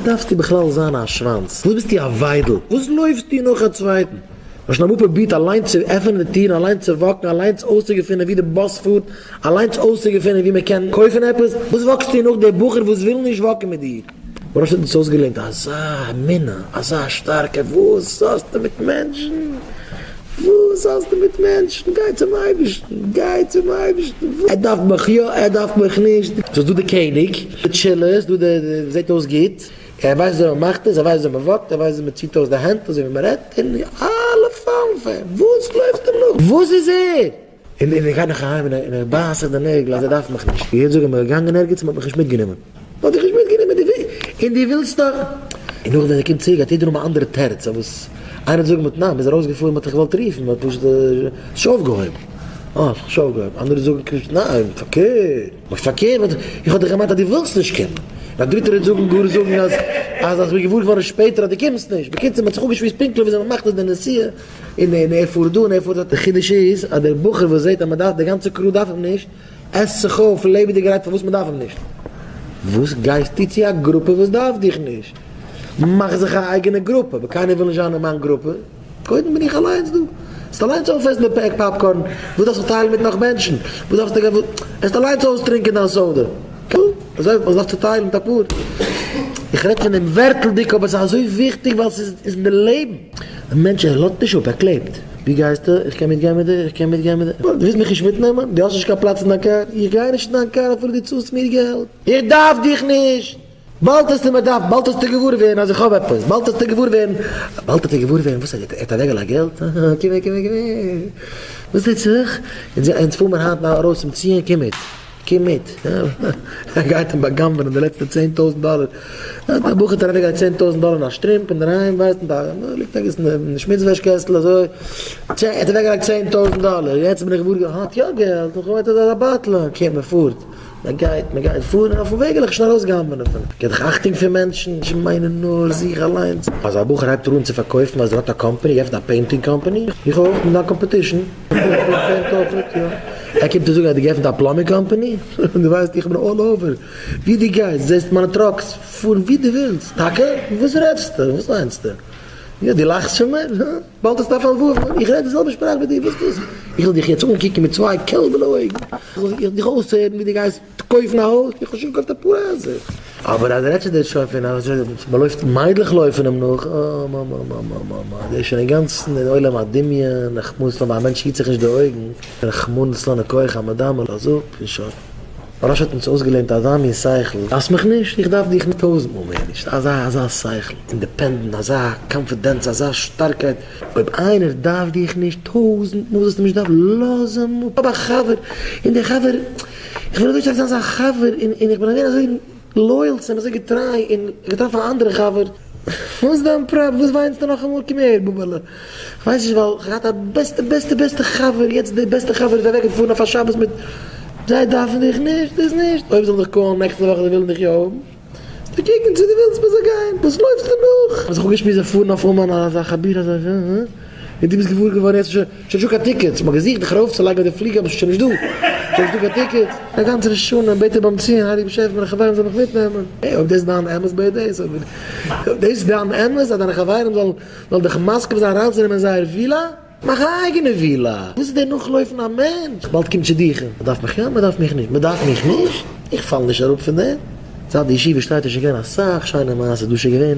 דארפסטו בכלל זיין א שוואנץ? וואס ביסטו א וויידל? וואס לויפסטו נאך א צווייטן? האסט שוין אמאל פרובירט אליינס צו עפענען די טירן, אליינס צו walk ן, אליינס אויסצוגעפינען ווי די באס פארט, אליינס אויסצוגעפינען ווי מען קען קויפן עפעס? וואס walk סטו נאך די בחור וואס וויל נישט walk ן מיט דיר? מוהרא"ש האט אונז אויסגעלערנט אזא אמונה, אזא שטארקע, וואס האסטו מיט מענטשן? וואס האסטו מיט מענטשן? גיי צום אייבערשטן, גיי צום אייבערשטן, ער דארף מיך יא, ער דארף מיך נישט. ס'איז דא די קעניג, די טשילערס, דא די, זעט אויס גוט, ער ווייסט וויאזוי מען מאכט עס, ער ווייסט וויאזוי מען walk ט, ער ווייסט ווי מען ציט אויס די הענט, אזוי ווי מען רעדט, און אלע פאלן פאר אים, וואס לויפסטו אים נאך? וואס איז ער? און איך גיי נאך אהיים און איך בייס זיך די נעגל אז ער דארף מיך נישט. איך הער זאגן מען איז געגאנגען ערגעץ און מען האט מיך נישט מיטגענומען. מען האט דיך נישט מיטגענומען? דו ווילסט און דו ווילסט נאך. און נאכדעם ווען ער קומט צוריק גייט יעדער האבן א אנדערע תירוץ פארוואס. איינער האט זאגן ניין מען איז ארויסגעפארן מען האט דיך געוואלט רופן מען האט פשוט נישט אויפגעהויבן. אה האסט נישט אויפגעהויבן. אנדערע זאגן ניין פארקערט. פארקערט איך האב דיך געמיינט אז דו ווילסט נישט קומען. און א דריטער וועט זאגן גאר זאגן אז אז איך בין געוואר געווארן שפעטער אז דו קומסט נישט. בקיצור מען האט זיך אפגעשמועסט פונקטליך וויאזוי מען מאכט עס די נסיעה. און און ער פארט דא און ער פארט דארט. די חידוש איז אז דער בחור וואס זעט אז מען דארף די גאנצע crew דארף אים נישט, עסט זיך אויף לעבעדיגערהייט פארוואס מען דארף אים נישט. וואס גייסטו צו א גרופע וואס דארף דיך נישט? מאך זיך א אייגענע גרופע, אבער קיינער וויל נישט זיין אין מיין גרופע, קודם בין איך אליינס דא. וועסט אליינס אויפעסן די פעק popcorn, וואס דארפסטו טיילן מיט נאך מענטשן? וואס דארפסטו גיין וועסט אליינס אויסטרינקען דיין soda. אזוי וואס דארפסטו טיילן מיט אפאר? איך רעד פון דעם ווערטלדיג אבער ס'איז אזוי וויכטיג ווייל ס'איז אין די לעבן. א מענטש ער לאזט נישט אפ, ער קלעבט. ווי גייסטו? איך קען מיטגיין מיט דיר? איך קען מיטגיין מיט דיר? דו ווילסט מיך נישט מיטנעמען? דו האסט נישט קיין פלאץ אין דיין קאר? איך גיי נישט אין דיין קאר אפילו דו צאלסט מיר געלט. איך דארף דיך נישט! באלד וועסטו מיר דארפן, באלד וועסטו געוואר ווערן אז איך האב עפעס, באלד וועסטו געוואר ווערן, באלד וועט ער געוואר ווערן וואס ער האט אוועקגעלייגט געלט, קום הער קום הער קום הער, וואס טוט זיך? אונז פארן מיר היינט ארויס צום ציון, קום מיט. קום מיט. ער גייט אים בא'גנב'ענען די לעצטע 10,000 דאלער. דער בחור האט אוועקגעלייגט 10,000 דאלער אין א שטרימפ אינדערהיים, ווייסט נישט, ליגט ערגעץ אין די שמוץ וועש קעסטל אזוי. ער האט אוועקגעלייגט 10,000 דאלער. יעצט בין איך געוואר געווארן, האט יא געלט, איך געמיינט אז ער איז א בטלן. קום מען פארט. מען גייט, מען גייט פארן, און אויפן וועג וועל איך שוין ארויסגנב'ענען פון אים. גיב דיך אכטונג פון מענטשן, נישט מיינען נאר זיך אליינס. אז א בחור הייבט אן צו פארקויפן אז ער האט א קאמפאני, געעפנט א painting company, איך אויך, מיט דיין competition. ער קומט און זאגט אז ער האט געעפנט א plumbing company, דו ווייסט איך בין all over, ווי דו גייסט זעסט מיינע trucks פארן ווי דו ווילסט, טאקע? וואס רעדסטו? וואס מיינסטו? יא דו לאכסט פון מיר? הא? באלד האסטו א פארווארף, איך רעד די זעלבע שפראך ווי דיר, וואס וואס? איך זאל דיך יעצט אנקוקן מיט צוויי קעלבעלע אויגן, איך זאל דיך אויסהערן ווי דו גייסט קויפן א הויז, איך האב שוין געקויפט אפאר הייזער. אבער אז רעדסטו דיר שוין פון אז מ'לויפט מיידלעך לויפן אים נאך, אה מאמאמאמאמאמא, דער איז שוין אינגאנצן אין עולם הדמיון, רחמנא ליצלן, א מענטש היט זיך נישט די אויגן, רחמנא ליצלן די כח המדמה, לאז אפ און שוין. מוהרא"ש האט אונז אויסגעלערנט אזא מין שכל, דארפסט מיך נישט, איך דארף דיך טויזנט מאל מער נישט, אזא אזא שכל, independent, אזא confidence, אזא שטארקייט, אויב איינער דארף דיך נישט, טויזנט מאל זאלסטו אים נישט דארפן, לאז אים אפ, האב א חבר, און דער חבר, איך וויל אזוי שטארק זיין זיין חבר, און איך בין געווען אזוי loyal צו אים, אזוי געטריי, און געטראפן א אנדערע חבר, וואס איז דיין פראבלעם, וואס וויינסטו נאכאמאל, קום אהער בובעלע, איך ווייס נישט ווייל איך האב געהאט א בעסטע בעסטע בעסטע חבר, יעצט די בעסטע חבר איז אוועק געפארן אויף א שבת מיט, זיי דארפן דיך נישט, דאס נישט, אויב זאל דיך call ן נעקסטע וואך זיי ווילן דיך יא האבן, זאלסטו קוקן צו דו ווילסט מען זאל גיין, וואס לויפסטו נאך? האב זיך אפגעשמועסט זיי פארן אויף אומאן אזא חבורה אזוי און דו ביסט געוואר געווארן יעצט איז שוין נישטא קיין tickets, מ'האט געזוכט דיך ארויפצולייגן אויף די פליגער אבער ס'איז שוין נישט דא, שוין נישטא קיין tickets, א גאנץ ראש השנה בעט ער ביים ציון הייליגע באשעפער מיינע חברים זאלן מיך מיטנעמען, העי אויב דאס איז דיין אמת בעט דאס, אבער אויב דאס איז דיין אמת אז דיינע חברים זאלן זאלן דיך מסכים זיין אריינצונעמען אין זייער ווילא, מאך א אייגענע ווילא, וואס איז דער נאכלויפן א מענטש, באלד קומט שידוכים, מ'דארף מיך יא מ'דארף מיך נישט, מ'דארף מיך נישט, איך פאל נישט אראפ פון דעם, זייט די ישיבה שטייט איז שוין געווען אסאך שיינע מעשות דא שוין געווען.